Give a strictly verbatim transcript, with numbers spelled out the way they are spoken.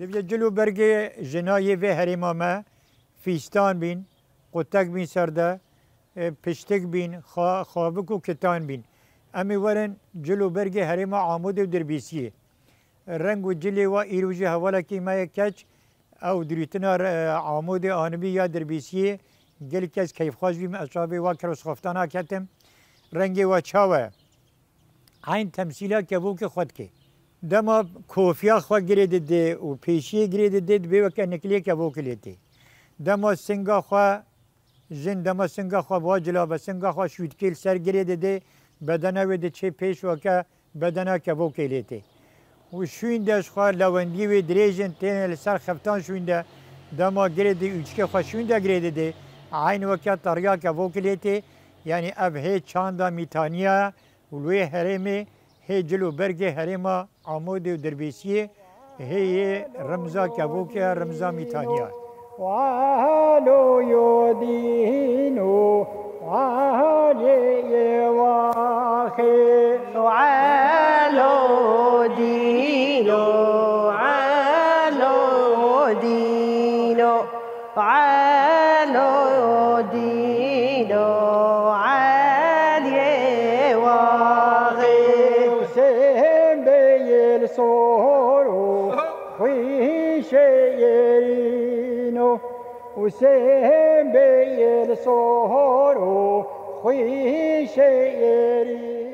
Divê cil û bergê jina yê vê herêma me fîstan bîn, qutek bîn ser de, e, piştik bîn, xa-, xabik û kitan bîn. Em ê werin cil û bergê herêma Amûdê û Dirbîsiyê. Reng û cilê wa îro jî hevalekî me ye keç, ew dirûtina re-, Amûdê anibî ya Dirbîsiyê, gelek ez keyfxweş bîm, ez çavê wa kir û sixaftana ketim. Rengê wa çawa ye? Eyn temsîla kevokê xwe dike. Dema kofiya xwe girê dide û pêşiyê girê dide, dibê weke nikilê kevokê lê tê. Dema singa xwe, jin dema singa xwe va cila be, singa xwe şûdikê li ser girê dide, bedena wê diçê pêş weke bedena kevokê lê tê. Û şûnde ji xwe lewendiyê wê dirêj in, têne li ser xeftan şûnde, dema girê dide û çikê xwe şûnde girê dide, eyn weke teriya kevokê lê tê, yanî ev hê çanda mîtaniya û li wê herêmê hê cil û bergê herêma Amûdê û Dirbêsiyê hê yê rimza kevokê ye, rimza mîtaniya ye. Alo yo dîno, alê yê waxê. Alo dîno, alo dîno. Alo dîno, Eliyê waxê. Husên beyê li sor û xwîn şêrîno. Husên beyê li sor û xwîn şêrîno.